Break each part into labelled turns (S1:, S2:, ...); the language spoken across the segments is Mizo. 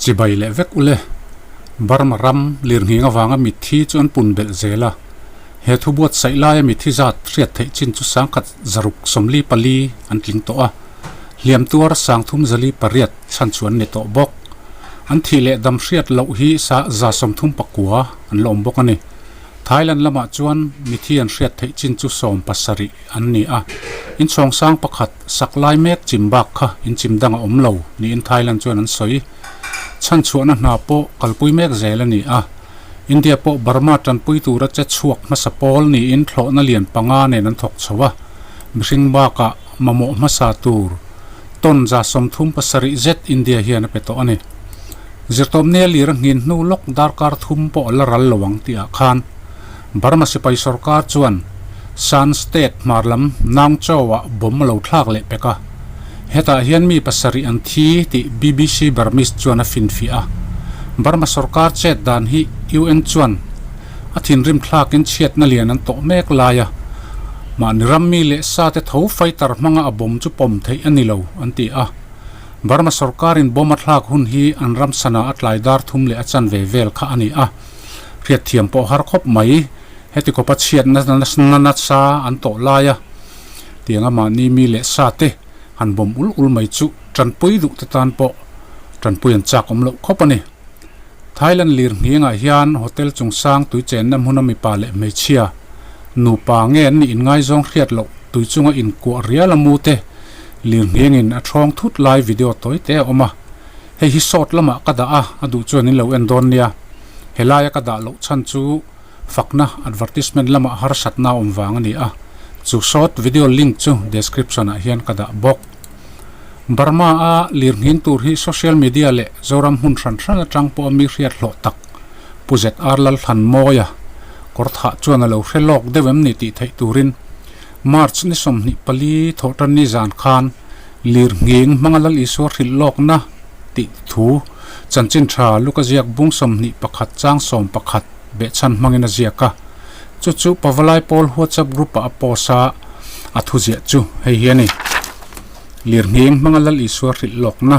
S1: Chibai leh vek ule. Burma ram lirnghing avanga mitthi chu an pun belh zel a. He thu buatsaih laia mitthi zat hriat theih chin chu sangkhat zaruk 44 an tling tawh a. Hliam tuar 348 chhan chu an ni tawh bawk. An thih leh dam hriat loh hi sa 39 an la awm bawk a ni. Thailand lamah chuan mithi an hriat theih chin chu 70 an ni a. Inchhawng sang pakhat sak lai mek chim bak kha inchim dang a awm lo niin Thailand chuan an sawi. Chhanchhuahna hna pawh kalpui mek zel a ni a. India pawh Burma tanpui tura che chhuak hmasa pawl niin thlawhna lian panga nen an thawk chho a. Mihring bakah mamawh hmasa tur ton 37 zet India hian a pe tawh a ni. Zirtawpnia lir a nghin hnu lawk darkar thum pawh a la ral lo ang tihah khan Burma sipai sorkar chuan Shan State hmar lam Naung Chaw-ah bomb a lo thlak leh pek a. Hetah hian mi pasarih an thi tih BBC Burmese chuan a finfiah a. Burma sorkar chet dan hi UN chuan a thinrim thlakin chhiatna lian an tawh mek lai a, mahni ram mi leh sate tho fighter hmanga a bomb chu pawm theih a ni lo an ti a. Burma sorkarin bomb a thlak hun hi an ram sana a tlai dar thum leh a chanve vel kha a ni a. Hriatthiam pawh har khawp mai, heti khawpa chhiatna nasa an tawh lai a, tianga mahni mi leh sa te han bomb ul ul mai chu tanpui duh te tan pawh tanpui an chak awm loh khawp a ni. Thailand lir nghengah hian hotel chungsang tui chenna hmuna mipa leh hmeichhia, nupa nge an nih inngaizawng hriat loh tui chunga inkuah rial a mu te lir nghengin a thawng thut lai video tawi te a awm a. Hei hi short lamah ka dah a, a duh chuan in lo en dawn nia. Helaia ka dah loh chhan chu fakna advertisement lamah harsatna a awm vang a ni a, chu short video link chu description ah hian ka dah bawk. Burma a lirnghing tur hi social media leh Zoram hmun hran hran atang pawh a mi hriat hlawh tak Pu ZR Lalthlanmawia kawr thah chuan a lo hre lawk deuh em ni tih theih turin March ni 24 thawhtan ni zan khan lirnghing hmanga Lal Isua hrilh lawkna tih thu chanchin tha Luka ziak bung 21 chang 11 behchhan hmangin a ziak a. Chu chu Pavalai Pawl WhatsApp group ah a post a, a thu ziah chu hei hi a ni. Lirnghing hmanga Lal Isua hrilh lawkna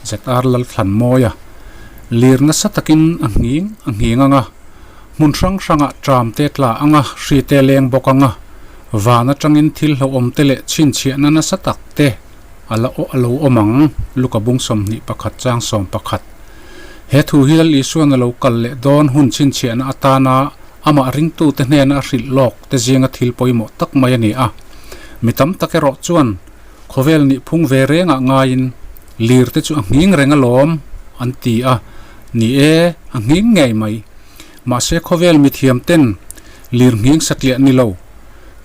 S1: ZR Lalthlanmawia lir nasa takin a nghing a nghing anga, hmun hrang hrangah tram te tla anga, hri te leng bawk anga, van atangin thil hlauhawm te leh chhinchhiahna nasa tak te a la a lo awm ang, Luka bung 21 chang 11. He thu hi Lal Isuan a lo kal leh dawn hun chhinchhiahna atana amah ringtute hnena a hrilh lawk te zinga thil pawimawh tak mai a ni a. Mi tam tak erawh chuan khawvel nih phung ve rengah ngaiin lir te chu a nghing reng alawm an ti a, ni e, a nghing ngei mai. Mahse khawvel mithiam ten lir nghing satliah ni lo,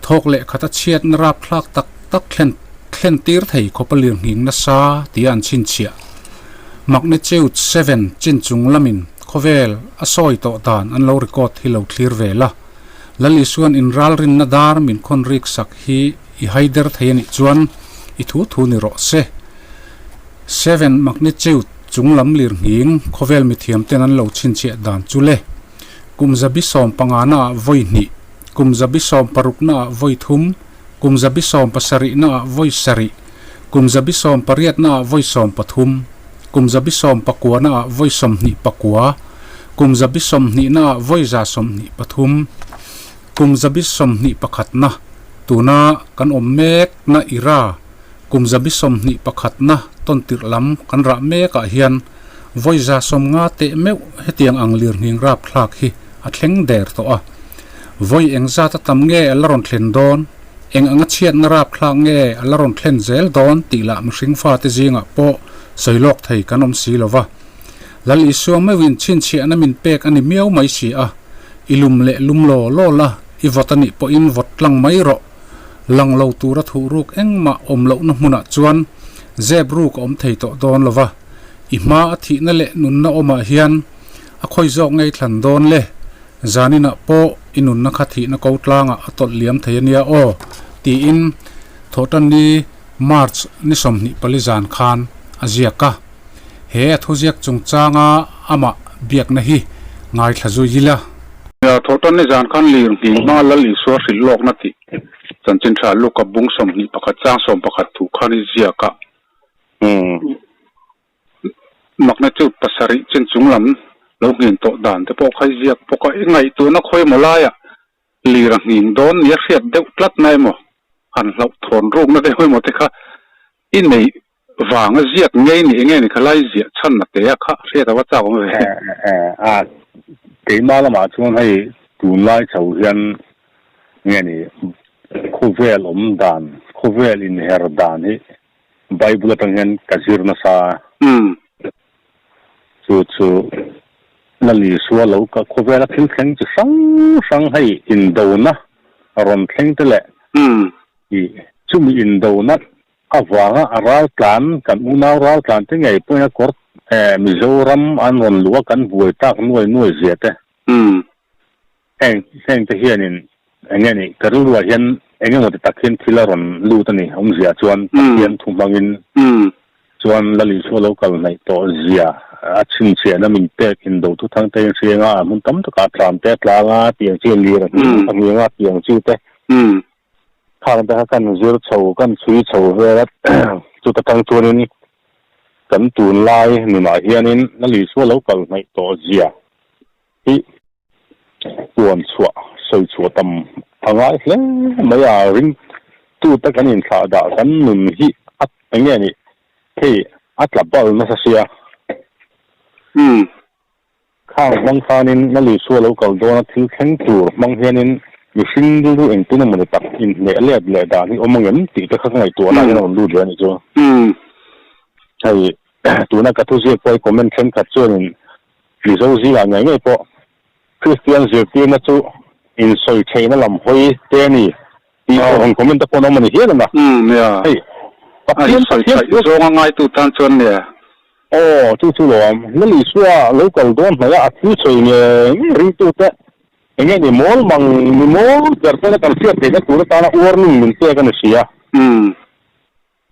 S1: thawk leh khata chhiatna rapthlak tak tak thlen thlen tir thei khawpa lir nghing nasa tia an chhinchhiah. Magnitude 7 chin chung lamin khawvel a sawi tawh dan an lo record hi lo thlir ve la. Lal Isuan inralrinna dar min khawn rik sak hi i haider thei a nih chuan i thu thu ni rawh se. 7 magnitude chung lam lir nghing khawvel mithiam ten an lo chhinchhiah dan chu le. Kum 75 na ah vawi hnih, kum 16 na ah vawi thum, kum 17 na ah vawi sarih, kum 18 na ah vawi 13, kum 19 na ah vawi 29, kum 20 na ah vawi 123, kum 21 na tuna kan awm mek na ira kum 21 na tawntirh lam kan rah mekah hian vawi 50 teh meuh hetiang ang lirnghing rapthlak hi a thleng der tawh a. Vawi engzat a tam nge a la rawn thlen dawn, eng anga chhiatna rapthlak nge a la rawn thlen zel dawn tih lah mihring fate zingah pawh sawi lawk thei kan awm si lova. Lal Isua meuhin chhinchhiahna min pek a ni miau mai si a, i lum leh lum law law la, i vawt a nih pawhin vawt tlang mai rawh. Lang lo tura thuh ruk engmah awm lohna hmunah chuan zep ruk a awm thei tawh dawn lova, i hma a thihna leh nunna awmah hian a khawi zawk ngei thlan dawn le, zaninah pawh i nunna kha thihna ko tlangah a tawlh liam thei a nia aw, tiin Thawhtanni March ni 24 zan khan a ziak a. He a thuziak chungchanga amah biakna hi ngaithla zui ila.
S2: Thawhtanni zan khan lir nghing hmanga Lal Isua hrilh lawkna tih chanchin tha Luka bung 21 chang 11 thu khan i ziak a. Magnitude pasarih. pasarih chin chung lam lo nghin tawh dan te pawh kha i ziak bawk a, i ngaihtuahna khawi emaw laiah lir a nghing dawn nia hriat deuh tlat na emaw, han hlauhthawn rukna deuh emaw te kha i neih vanga ziak ngei ni enge ni kha lai ziah chhan na te a kha hriat a va chak awm ve.
S3: A keimah lamah chuan hei tunlai chho hian nge ni khawvel awm dan, khawvel inher dan hi Bible atang hian ka zir nasa a. Chu chu Lal Isua lo ka khawvela thil thleng chi hrang hrang hei indona rawn thleng te leh ih chumi indona avanga a raltlan kan unau raltlan te ngei pawhin a kawr Mizoram an rawn luh a kan buai tak nuai nuai zia te. Heng heng te hianin eng nge nih ka rilruah hian eng emaw ti tak hian thil a rawn lut a ni awmzia chuan Pathian thu hmangin chuan Lal Isua lo kal hnaih tawh zia a chhinchhiahna min pek indo thu thang te in hriang a, hmun tam takah tlan te a tlang a tiang chi a lir a hniang a hniang a tiang chi te khang te kha kan zir chho kan chhui chho vel a chuta tang chuanin kan tunlai nunah hianin Lal Isua lo kal hnaih tawh zia hi puan chhuah sawi chhuah tam a ngai hle mai a, ringtute kan inthlah dah kan nun hi a eng nge nih hei a tla bal nasa sia.
S2: Umm.
S3: Khang hmang khanin Lal Isua lo kal dawna thil thleng tur hmang hianin mihring rilru engtin emaw ni tak inhneh let leh dan hi awm angem tih te kha ka ngaihtuahna hian a rawn lut ve a nih chu.
S2: Umm.
S3: Hei tuna ka thuziak pawh hi comment thenkhat chuanin Mizo zingah ngei ngei pawh Kristian zirtirna chu insawi theihna lam hawi te a ni tih pawh rawn comment te pawh an awm a ni hial ang a.
S2: Nia.
S3: Hei,
S2: A
S3: Pathian
S2: insawi
S3: Pathian
S2: theih zawnga ngaitu tan chuan nia.
S3: Aw, chu chu lo awm. Lal Isua lo kal dawn hnaih a, a thil sawi ngei ngei ringtute eng nge ni mawl mang ni mawl ber tena kan hriat theihna tur atana warning min pek a ni si a.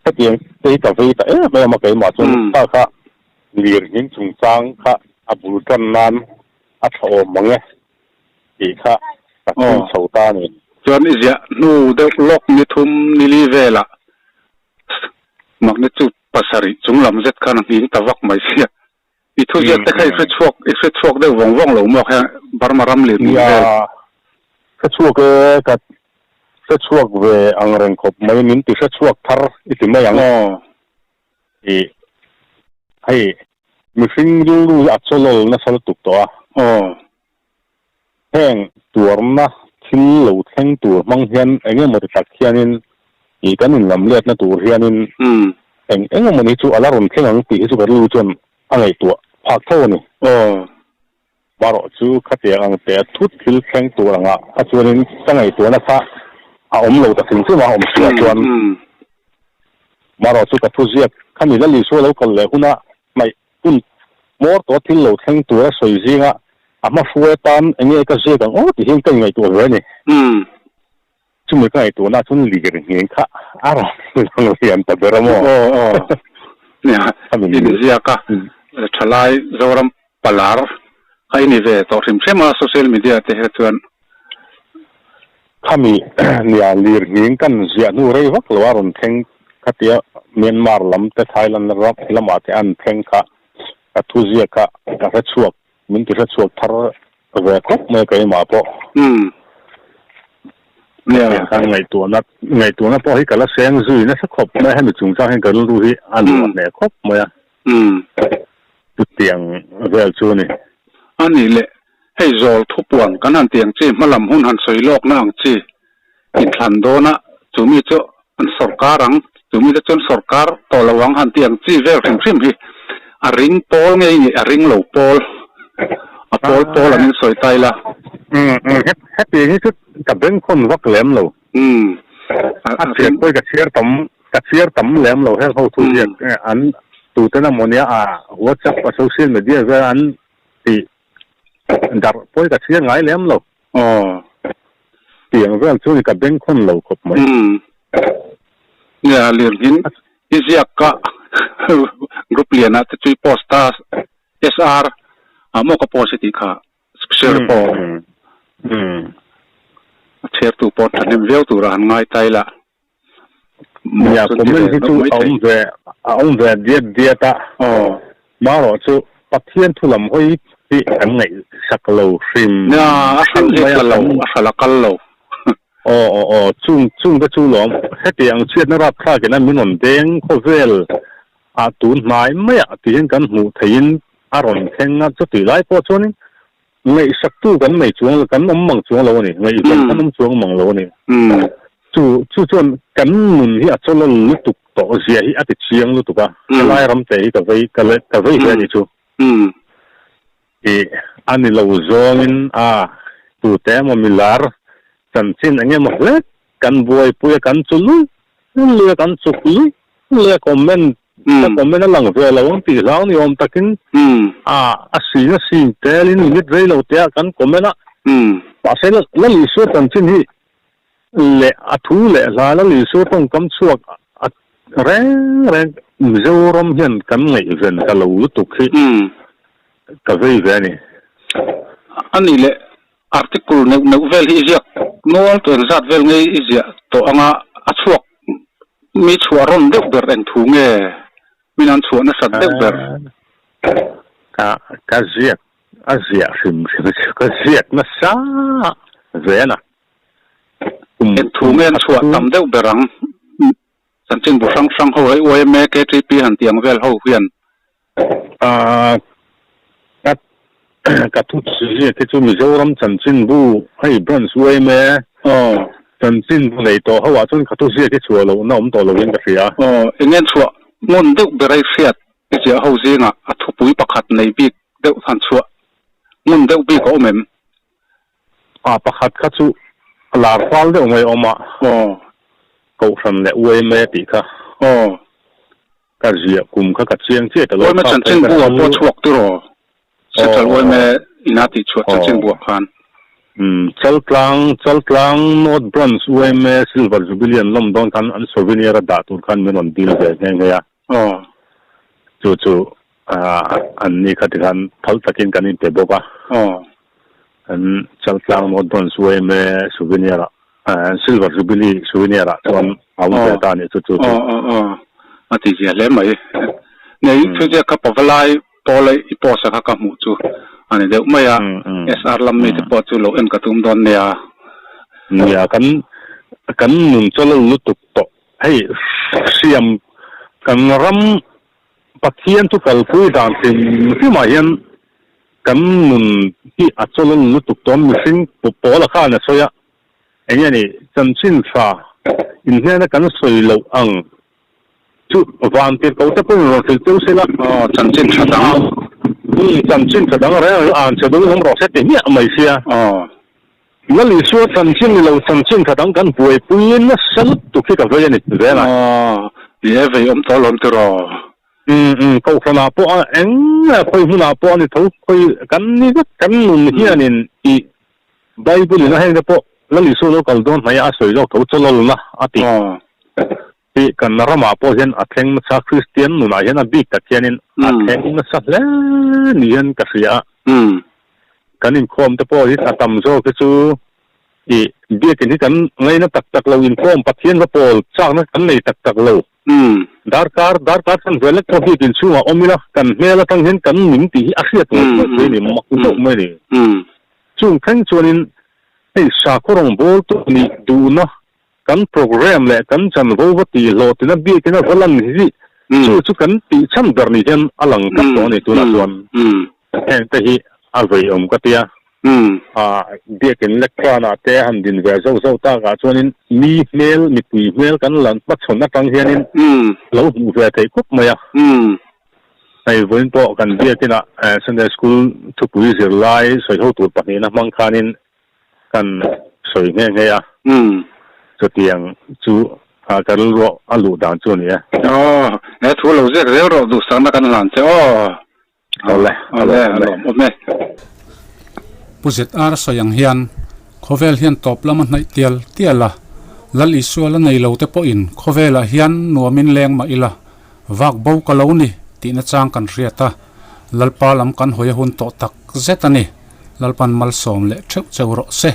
S3: Hetiang te hi ka vei ta em em a keimah chuan kha kha lirnghing chungchang kha a bul tan nan a tha awm mang e tih kha ka thil chho ta a ni.
S2: Chuan i ziah hnu deuh lawk ni thum ni li velah magnitude pasarih chung lam zet khan a nghing ta vak mai sia. I thuziak te kha i hre chhuak i hre chhuak deuh vawng vawng lo maw kha Burma ram lirnghing vel?
S3: Nia, hre chhuak e, ka hre chhuak ve ang reng khawp mai, min ti hre chhuak thar i ti mai ang.
S2: Aw.
S3: Ih, hei mihring rilru hi a chawlawl nasa lutuk tawh a.
S2: Aw.
S3: Heng tuarna thil lo thleng tur hmang hian eng emaw ti tak hianin ih kan inlam letna tur hianin eng eng emaw ni chu a la rawn thleng ang tih hi chu ka rilru chuan a ngaihtuah phak tho a ni.
S2: Aw.
S3: Marawh chu khatiang ang teh thut thil thleng tur angah kha chuanin ka ngaihtuahna kha a awm lo ta hrim hrim a, awm si ah chuan. Marawh chu ka thuziak khami Lal Isua lo kal leh huna hmaih Hun hmawr tawh thil lo thleng tura sawi zinga a hma hruai atan eng nge ka ziak ang aw tih hian ka inngaihtuah ve a ni. Chumi ka ngaihtuahna chuan lir ngheng kha a rawn lang lian ta ber a maw?
S2: Aw aw. Nia, inziak a, thalai Zoram Palar kha i ni ve tawh hrim hrim a social media te hi chuan.
S3: Khami nia lir nghing kan ziah hnu rei vak lo a rawn thleng khatia Myanmar lam te Thailand ram lamah te an thleng kha ka thu ziak kha ka hre chhuak min ti hre chhuak thar ve khawp mai keimah pawh.
S2: Umm. Nia.
S3: Kan ngaihtuahna ngaihtuahna pawh hi ka la seng zui nasa khawp mai hemi chungchang hian ka rilru hi a luah hneh khawp mai a.
S2: Umm.
S3: Chutiang vel chu a ni.
S2: A nih leh Hei zawl thupuan kan han ti ang chi, hmalam hun han sawi lawkna ang chi inthlan dawna chu mi chu an sawrkar ang, chu mi te chuan sawrkar tawh lo ang han ti ang chi vel hrim hrim hi a ring pawl nge i nih a ring lo pawl, a pawl pawl angin sawi ta ila.
S3: Umm heti hi chu ka bengkhawn vak lem lo.
S2: Umm
S3: a chhiar pawh hi ka chhiar tam ka chhiar tam lem lo heng ho thu ziak an tuten a mawnia a WhatsApp a social media vel an tih Darh pawi ka chhiar ngai lem lo.
S2: Aw.
S3: Tiang vel chu ni ka bengkhawn lo khawp mai.
S2: Umm. Nia lirnghin i ziak ka group lianah te chu i post ta SR ah maw ka post i tih kha special report.
S3: Umm.
S2: A chhiartu pawh thahnem viau turah han ngai ta ila.
S3: Nia comment hi chu a awm ve a awm ve diat diat a.
S2: Aw.
S3: Marawh chu. Pathian thu lam hawi hi kan ngaihsak lo hrim
S2: Nia, a hralh hi
S3: mai a
S2: tla lo,
S3: kan
S2: a hralh a kal lo.
S3: Aw aw aw, chung chung te chu lawm. Hetiang chhiatna rapthlak in a min rawn deng khawvel ah tun hnai mai ah tihian kan hmuh theihin a rawn thleng a, chutih lai pawh chuanin Ngaihsaktu kan nei chuang lo, kan awm mang chuang lo a ni. Ngaihven kan awm chuang mang lo a ni. Chu chu chuan kan nun hi a chawlawl lutuk tawh zia hi a ti chiang lutuk a. Helai ram te hi ka vei ka le ka vei hle a ni chu. Ih a ni lo zawngin a tute emaw milar chanchin eng emaw hlek kan buaipui a kan chu lui lui a kan chuk lui lui a comment Ka comment a lang ve lo ang tih hlau ni awm takin a a sin a sin telin minute rei lo te ah kan comment a. Mahse Lal Isua chanchin hi leh a thu leh hla Lal Isua tawngkam chhuak a reng reng Mizoram hian kan ngaihven ta lo lutuk hi ka vei ve a ni.
S2: A nih leh article neuh neuh vel hi i ziak nual tawh engzat vel nge i ziah tawh anga a chhuak Mi chhuah rawn deuh ber eng thu nge? Min an chhuah nasat deuh ber.
S3: Ka ka ziak a ziah hrim hrim chu ka ziak nasa ve a.
S2: Kum Eng thu nge an chhuah tam deuh ber ang? Chanchinbu hrang hrang ho hei yma, KTP han tih ang vel ho hian.
S3: Ka ka thu ziak hi chu Mizoram chanchinbu hei branch yma chanchinbu nei tawh ho ah chuan ka thu ziak hi chhuah lohna awm tawh lovin ka hria.
S2: Aw eng nge chhuah ngun deuh ber a i hriat i ziah ho zingah a thupui pakhat nei bik deuh han chhuah ngun deuh bik a awm em?
S3: A pakhat kha chu a lar fal deuh mai awm a.
S2: Aw.
S3: Kohhran leh yma tih kha.
S2: Aw.
S3: Ka ziah kum kha ka chiang chiah ta lo.
S2: Yma chanchin bu ah pawh chhuak ti rawh. Central yma ina tih chhuah chanchin bu ah khan.
S3: Umm Chaltlang Chaltlang North Branch yma Silver Jubilee an lawm dawn khan an souvenir a dah tur khan min rawn dil ve nghe nghe a.
S2: Aw.
S3: Chu chu an ni kha tikhan phal takin kan inpe bawk a.
S2: Aw.
S3: An Chaltlang North Branch yma souvenir ah Silver Jubilee souvenir ah chuan a awm ve ta a nih chu chu
S2: chu. Aw aw aw a ti zia hle mai. Nei thuziak kha pavalai pawl a i post a kha ka hmuh chu a ni deuh mai a. SR lam mite pawh chu lo en ka tum dawn nia.
S3: Nia kan kan nun chawlh lutuk tawh hei siam kan ram Pathian chu kalpui dan hrim hrimah hian kan nun hi a chawlh lutuk tawh mihring pawl a khan a sawi a, eng nge ni chanchin tha inhnena kan sawi loh ang chu van tir ko te pawhin rawn hrilh cheu sela.
S2: Aw chanchin tha dang.
S3: Umm chanchin tha dang reng reng an che dawng awm rawh se ti hmiah mai sia.
S2: Aw.
S3: Lal Isua chanchin ni lo chanchin tha dang kan buaipui nasa lutuk hi ka vei a ni zel a.
S2: Aw, ni e vei awm tawh alawm tiraw.
S3: Umm umm, kohhranah pawh a eng nge khawi hmunah pawh a ni tho, khawi kan ni vek kan nun hianin i Bible in a heng te pawh Lal Isua lo kal dawn hnaih a sawi zawk tho chawlawlna a ti. Hi kan ramah pawh hian a thleng nasa, Kristian nunah hian a bik tak hianin a thleng nasa hle ni hian ka hria a. Kan inkhawm te pawh hi a tam zawk hi chu i biakin hi kan ngaina tak tak lo, inkhawm Pathian va pawl chakna kan nei tak tak lo. Darkar darkar chan vel lek pawh biakin chhungah awm ila kan hmel atang hian kan ning tih hi a hriat ngawt ngawt mai a ni, mak deuh mai a ni. Chung thleng chuanin hei sakhaw rawngbawltu nih duhna Kan program leh kan chanvo va tih hlawhtina biakin a va lan hi chu chu kan tih chhan ber ni hian a lang tlat tawh a ni tunah chuan heng te hi a vei awm ka tia. Biakin lekranah te han din ve zauh zauh takah chuanin mi hmel mipui hmel kan lan hmachhawn atang hianin lo hmuh ve theih khawp mai a. Hei vawiin pawh kan biakinah Sunday School thupui zirlai sawiho tur pahnihna hmang khanin Kan sawi nghe nghe a, chutiang chu ka rilru a luh dan chu a ni e.
S2: Aw, he thu lo ziak zel rawh duhsakna kan hlan che aw.
S3: Awle,
S2: awle, a lawmawm e.
S1: Pu ZR sawi ang hian khawvel hian tawp lam a hnaih tial tial a, Lal Isua la nei lo te pawhin khawvelah hian nuamin leng mah ila, vak bo ka lo ni tihna chang kan hriat a, Lalpa lam kan hawi a hun tawh tak zet a ni. Lalpan malsawm leh theuh cheu rawh se.